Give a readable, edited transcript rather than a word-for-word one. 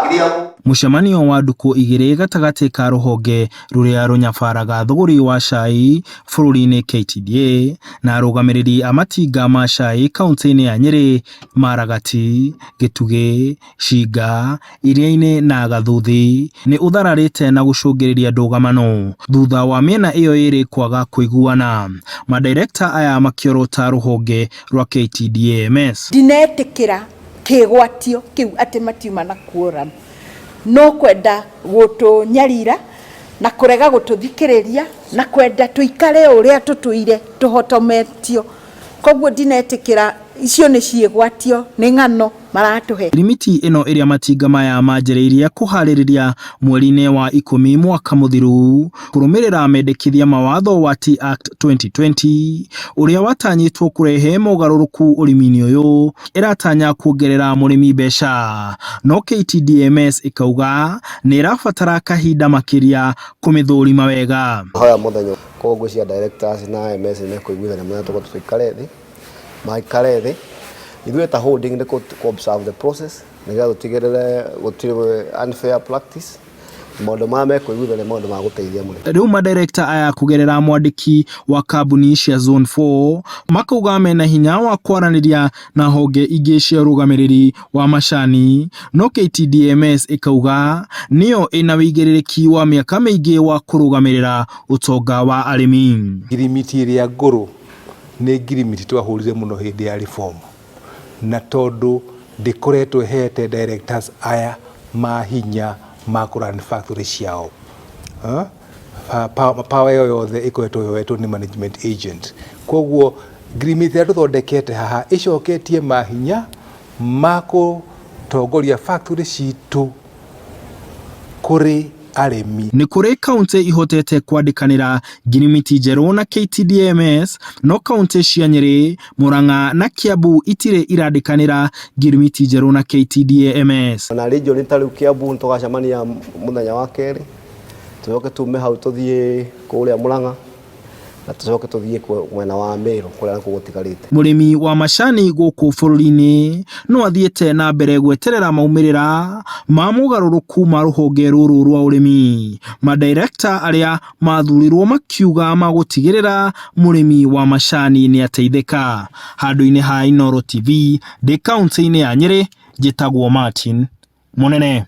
Agreeable. Mũcemanio wa ndukũ igĩrĩ gatagatĩ ka rũhonge rũrĩa rũnyabaraga thũgũrĩ wa cai bũrũri-inĩ KTDA na arũgamĩrĩri a matinga ma cai kauntĩ-inĩ ya Nyĩrĩ, Maragati, Gĩtugĩ, Cinga, Iriainĩ na Gathuthi nĩ ũthararĩte na gũcũngĩrĩria ndũgamano thutha wa mĩena ĩyo ĩrĩ kwaga kũiguana. Madirekta aya makĩorota rũhonge rwa KTDA MS. Ndinetĩkĩra kĩgwatio kĩu atĩ matiuma na quorum, no kwenda gũtũnyarira na kũrega gũtũthikĩrĩria na kwenda tũikare ũrĩa tũtũire tũhotometio. Koguo ndinetĩkĩra icio nĩ ciĩgwatio, nĩ ng'ano maratũhe. Ngirimiti ĩno ĩrĩa matinga maya manjĩrĩirie kũharĩrĩria mweri-inĩ wa 10 mwaka mũthiru kũrũmĩrĩra mendekithia ma watho wa Tea Act 2020 ũrĩa watanyĩtwo kũrehe mogarũrũku ũrĩmi-inĩ ũyũ, ĩratanya kuongerera mũrĩmi mbeca, no KTDMS ĩkauga nĩ ĩrabatara kahinda makĩria kũmĩthũrima wega. Hoya mũthenya koguo ngwĩciria directors na MS nĩ mekũiguithania mũthenya tũgũthiĩ tũikare thĩ, maikare thĩ ithuĩ ta holding nĩ kũ observe the process nĩgetha tũtigĩrĩre gũtirĩ unfair practice, maũndũ marĩa mekũiguithania, maũndũ ma gũteithia mũrĩmi. Rĩu madirekta aya kũgerera mwandĩki wa kambuni cia Zone 4 makauga mena hinya wa kwaranĩria na honge ingĩ cia ũrũgamĩrĩri wa macani, no KTDMS ĩkauga nĩyo ĩna wĩigĩrĩrĩki wa mĩaka mĩingĩ wa kũrũgamĩrĩra ũtonga wa arĩmi. Ngirimiti ĩrĩa ngũrũ nĩ ngirimiti twahũrire mũno hĩndĩ ya reform, na tondũ ndĩkoretwo ĩhete directors aya mahinya ma kũ run factory ciao. Power ĩyo yothe ĩkoretwo yoetwo nĩ management agent. Koguo ngirimiti ĩrĩa tũthondekete haha ĩcoketie mahinya ma gũtongoria factory citũ kũrĩ arĩmi. Nĩ kũrĩ kauntĩ ihotete kwandĩkanĩra ngirimiti njerũ na KTDMS, no kauntĩ cia Nyĩrĩ, Murang'a na Kiambu itirĩ irandĩkanĩra ngirimiti njerũ na KTDMS. Na region ta rĩu Kiambu nĩ tũgacemania mũthenya wa kerĩ, tũcoke tume hau tũthiĩ kũrĩa Murang'a na tũcoke tũthiĩ mwena wa Meru kũrĩa nakuo gũtigarĩte. Mũrĩmi wa macani gũkũ bũrũri-inĩ no athiĩte na mbere gweterera maumĩrĩra ma mogarũrũku ma rũhonge rũrũ rwa ũrĩmi. Madirekta arĩa mathurirwo makiuga magũtigĩrĩra mũrĩmi wa macani nĩ ateithĩka. Handũ-inĩ ha Inooro TV ndĩ kauntĩ-inĩ ya Nyĩrĩ, njĩtagwo Martin Mũnene.